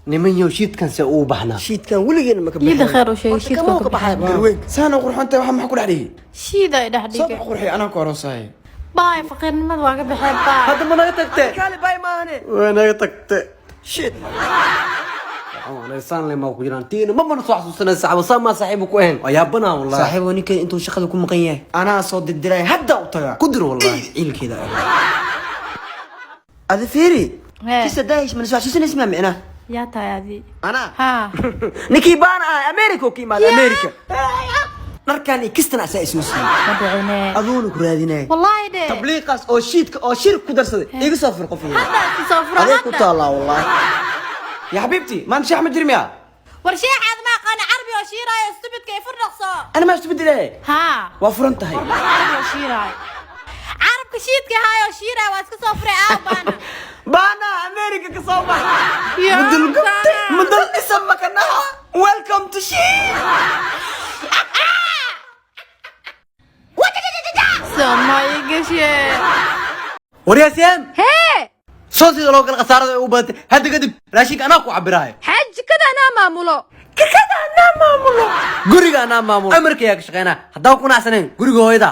Niman yow, shiidkan se uu baxnaa? Shiidkan weligeena ma ka Iyada bixin. Khayr u sheegay shiidka Kamuu ka ka baxay baxay. garweynka. Saana qurxontay, waxa maxaa ku dhex dhigay? Shiida ay dhex Soo dhigay. bax, qurxi, anaa ku aroosahay. Baay, faqiirnimada waa ka baxeen, baay. Hadda ma naga tagte? Kaali, bay maahane. Way naga tagte. Shit. Saan le maa ku jiraan tiina ma mana soo xasuusanay saxbo, saan maa saaxiibu ku ahayn, waa yaabanaa wallahi. Saaxiibo, ninkan intuu shaqada ku maqan yahay anaa soo dirdiray, hadda u tagaa. Ku dir wallahi. Ciilkeeda adi fiiri. Hee. Kisa daahish mana soo xasuusanaysa maa micnaa? Yaa tahay adi? Anaa? Haa. Ninkii baana ahay, America oo ka imaada, America. Dharkan iyo kistan asaa isoo siiyey. Ma dhicine. Aduuna ku raadinaya. Wallaahi de. Tabliiqaas oo shiidka oo shir ku darsaday iga soo fur qof. Hadda iska soo furo. Adee ku Hadda. taallaa wallahi. Ya xabiibti, maanta shax ma jiri miya? War sheexaad ma aqaana, carbi oo shiiraayo, stupidka ay fur dhaqso. Ana maa isbedele. Haa. Waa furan tahay. Warba carbi oo shiiraayo, carabka shiidka haayo shiiraayo, waa iska soo furay aaw baana. Baana America ka soo baxa. Yaa. Mudul gubtay. Baana. Mudul dhisan makanaha. Welcome to shit. Samay gashe. Waryaasiyaan. Hee. Soo sida loo kala khasaarada ay u badatay, hadda kadib raashinka anaa ku cabiraayo. Xaaj, jikada anaa maamulo. Jikada anaa maamulo, guriga anaa maamulo, amarka yaa ka shaqeynaa. Haddaan ku nacsanayn guriga hooyada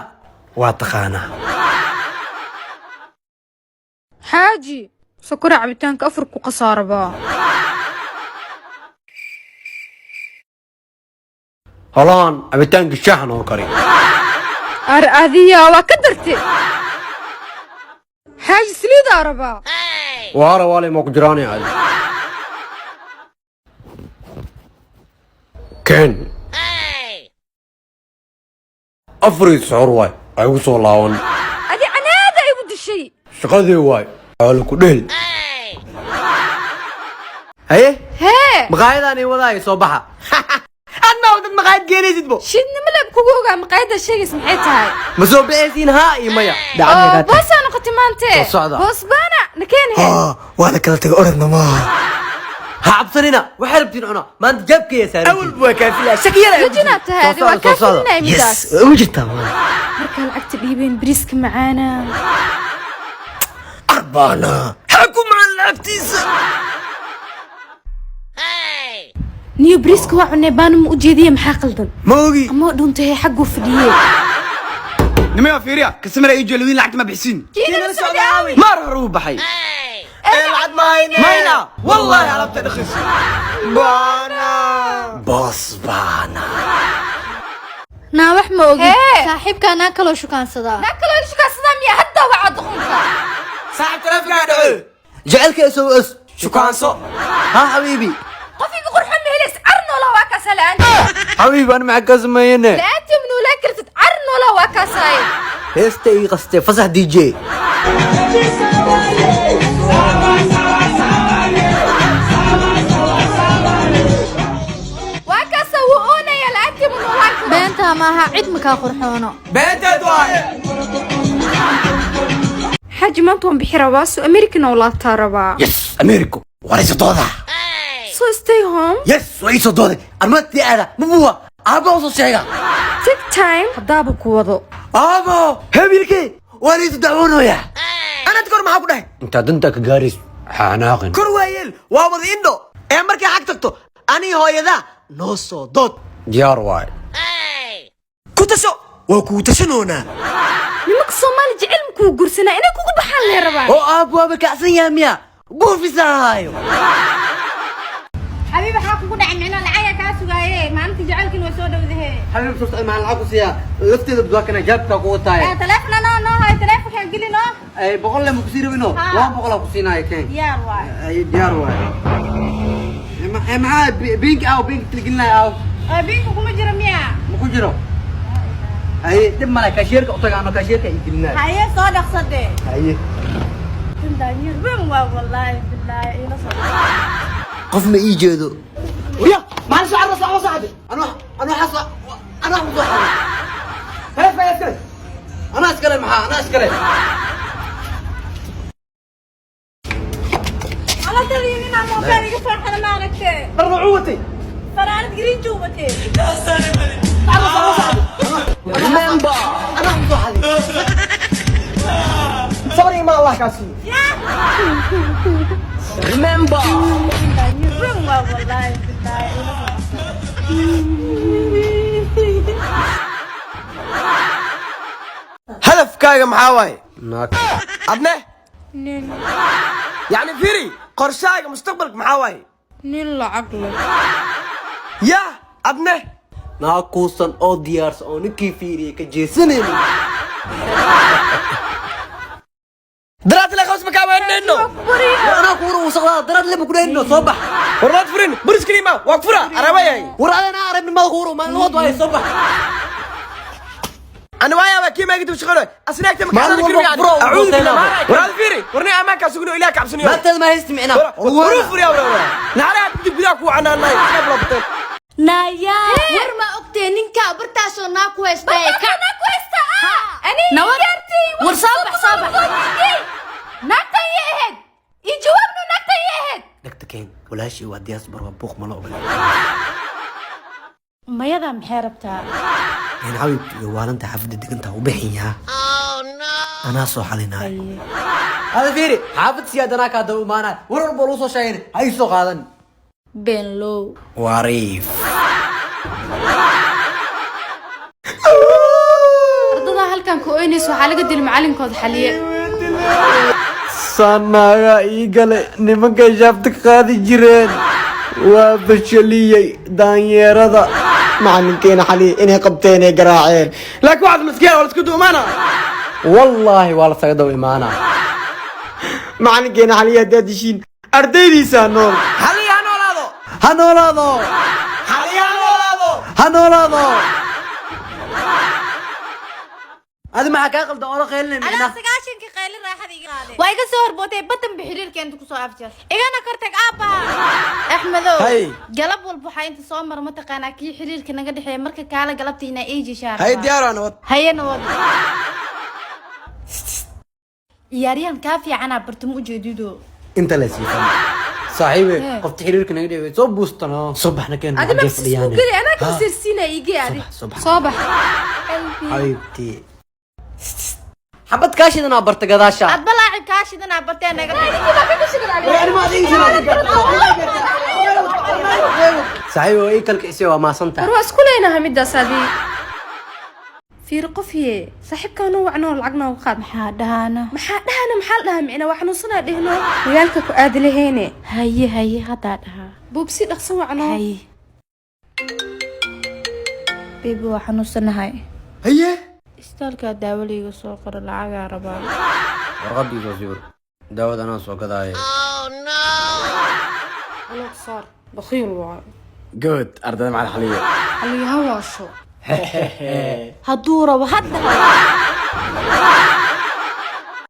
waa taqaanaa. Xaaji, sokora cabitaanka afar ku khasaarabaa. Holaan cabitaanka shaaxa noo kari. Ar adiya waa ka darte. Xaaji, saliidaa rabaa. Waara waale ma ku jiraanay adi ken afarii soxor waay ay ugu soo laaban. Adi canaada igu dishay. Shaqadii waay aala ku dhehel haye. Hee. Maqaayadaan ii wadaay, soo baxa. Adna dad maqaayad geenaysid bo. Shiidnimo leeb kugu ogaa, maqaayadda sheegaysa maxay tahay? Ma soo baxaysiin, haa iyo maya? Oo boosaa noqotay maante. Soo socda. Boos baana nakeen he. Waa la kala tagay, orodna maaha. Ha cabsanina, waxay rabtiin cuna, maanta jaabkaya saaran. Awal waa kaafilaa shakiyada. Dejinaa tahay adi, waa Soo socda, kaa soo socda. filinaya midaas. Yes, waa ugu jirtaa maanta. Markaa lacagta dhiibeen, bariiska macaana. Arbaana xaku macan lacagtiisa. Niyo, bariiska waa cunee, baana ma ujeediye, maxaa qaldan? Ma ogi. Ama dhuntay xagguu fadhiyey. Nimayo, fiiriya, kasamara ii jeeludin, lacagta ma bixisiin. Kiinala socda aaway? Maar hore uu baxay. Ee lacag ma hayne. Mayna wallahi alaabta dhakhis. Baana. Boos baana. Naa, wax ma ogid. Hee. Saaxiibka anaa kaloo shukaansadaa. Naa kaloo shukaansadaa miya? Hadda wacaa duqunka. Saaxib, taleefankaa dhaco. Jecelka SOS. Shukaanso. Ha xabiibi. Qof iga qurxo ma helays, car noolaa waa kaasaa la'aantii. Xabiibi, ana maxaa ka sameeyene? La'aantii ma noolaa kartid, car noolaa waa kaasaaye. Heesta ii qastee, fasax DJ. Waa kaasaa, wuu oonaya, la'aantii ma noolaan karo. Beentaa maaha, cid ma kaa qurxoono. Beenteed waaye. Xaaji, maanta waan bixi rabaa, soo American oo laabtaa rabaa. Yes, Americo warayso dooda. So stay home. Yes, waa ii soo dooday, armaadtii aada ma buwa, aabba usoo sheega. Take time haddaaba ku wado. Aabo, hebilkee waa liisu dacwoonaya. Anad kor maxaa ku dhahay? Intaa danta ka gaarayso xanaaqin. Kor waayeel waa wada indho ee markay xag tagto anii hooyada noo soo dood. Diyaar waay. Ku tasho, waa kuu tashanoonaa. Nimanka Soomaali jecel ma kuu guursanaa, inay kugu baxaan lee rabaan. Oo aab waaba kacsan yahay miya, buufisaayo. Xabiib, waxaa kugu dhacay micno lacaga kaa sugaaye, maalintii jecelkin way soo dhowdahe. Xabiib, soo socda, maxaa lacag ku siiyaa lafteeda duwaakana jaabkaa ku wataaye. Taleefon anoo noo hayo, taleefonkaan gelino. Ay, 100 le ma kusii rabino? Haa. 200 aa ku siinaayo, keen. Diyaar waay. Ay, diyaar waay. Maxaa binki aaw, binki tilgelinaya aaw? Biinka kuma jiro miya? Ma ku jiro. Ay, dhib male, kaashiyeerka u taga, ano kaashiyeerka ii gelinaayo. Haye, soo dhaqsade. Haye. Daanyeer weyn waa, wallaahi billaahi ila soo. Qof ma ii jeedo. Ya maxaa soo carro soo saaxib? Anuu xasa, anuu wax soo xaday. Taleefanka iskale. Anaa iskale, maxaa anaa iskale? Ala taliya, ninaa moobeel iga soo xada, ma aragtee? Dhar noocuu watay? Fanaanad green watee. Remember, anaa wax soo xaday. Sabr imaan, Allah kaa siiyo. Remember. Daanyeer weyn. Hamigaaga maxaa waaye? Naag. Adne? Nin. Yacni fiiri, qorshahaaga mustaqbalka maxaa waaye? Nin lacag leh. Yaa, adne? Naag kuusan oo diyaarsan oo ninkii fiiriyay ka jeesanaynin. Daraad la qaws makaa waaneno. War anaa kuura wasaqdaa daraad lema ku dhehayno, soo bax. War maad furin buris kaliima waa ku fura arabayay. War adana arabnimada kuura maalin wad waaye, soo bax. Ana waaya waa kii maagid shaqo asnaagta ma Maalin kaxsan walba karo. furo, Acuudu billah. furo. War aad fiiri, warni amaanka sugno, ilaah ka cabsaniyo. Maanteeda ma haysti micnaa. War furiya, war war naara dib gudaa ku canaanay ka blabtay. Naya, war ma ogtee ninka bartaasoo naa ku haysta ee ka naa ku haysta ah ani. Nawad. Gaartay. War soo bax, soo bax. Naagtan yay ahayd? Ii jawaabno, naagtan yay ahayd? Dhagta keen, walaashii waa diaspora, waa buuq malo ogola. Mayada maxay rabtaa? Een xabibti iyo waalanta xaafadda degantaa u bixin yaa, anaa soo xalinaayo. Hada fiiri, xaafad siyaad anaa kaa daba imaanaya. War walba lagu soo sheegin ha ii soo qaadan. Beenlow. Wariif. Ardada halkan ku oynaysa waxaa laga dilay macalinkooda Xaliye. Sanaaga ii gale, nimankay shaafta ka qaadi jireen waa bashaliyey daanyeerada. Macalinkeena Xaliye inay qabteen ee garaaceen. Laakiin waxaad maskiya waa la isku duumaana. Wallaahi waa la saga daba imaanaa. Macalinkeena Xaliye haddaad dishiin, ardaydiisaa nool. Xaliya ha noolaado. Ha noolaado. Xaliya ha noolaado. Ha noolaado. Adi maxaa kaa qaldan oo la qaylinay Anaa micnaa? 90-kii qaylin raaxada iga qaadeen. Waa iga soo horbootay badan bi xiriirkeenta kusoo afjar. Igana kortag aabba. Axmedow. Hay. Galab walba waxaa inta soo mara mataqaanaa kii xiriirka naga dhexeeya, marka kaala galabtiina ii jishaar. Hay, diyaar waa nabad. Haye, nabad. Ciyaaryahan kaa fiicanaa bartamo ujeedido. Inta la siifan saaxiibe, qofta xiriirka naga dhigay soo buustano, soo baxna keen. Adi ma isku geli, anaa ka sirsiinaya, igee adi. Soo bax. Soo bax. Xabiibti, xabad kaashidanaa barta gadaasha. Adba laacib kaa shidanaa bartee naga. Saaxiibe, waa ii kalkicisay, waa maasantahay. War waa isku leenahay midaas. Adi fiir, qofye saaxiibkaa noo wacnoo, lacag nooga qaad. Maxaa dhahana? Maxaa dhahana? Maxaa la dhahaa micna? Waa xanuunsanaa dhehno, magaalka ku aadi lahayne. Haye haye, haddaa dhahaa. Buubsi, dhaqsan wacnoo. Haye baby, waa xanuunsanahay. Haye. Isbitaalkaa daawo liiga soo qoro, lacagaa rabaa. Warqadii soo sawir, daawada anaa soo gadaaye. Aloog saar, bakhiil waayo. Good, ardada macalin Xaliye. Xaliye ha waasho. Hadduu rabo hadda.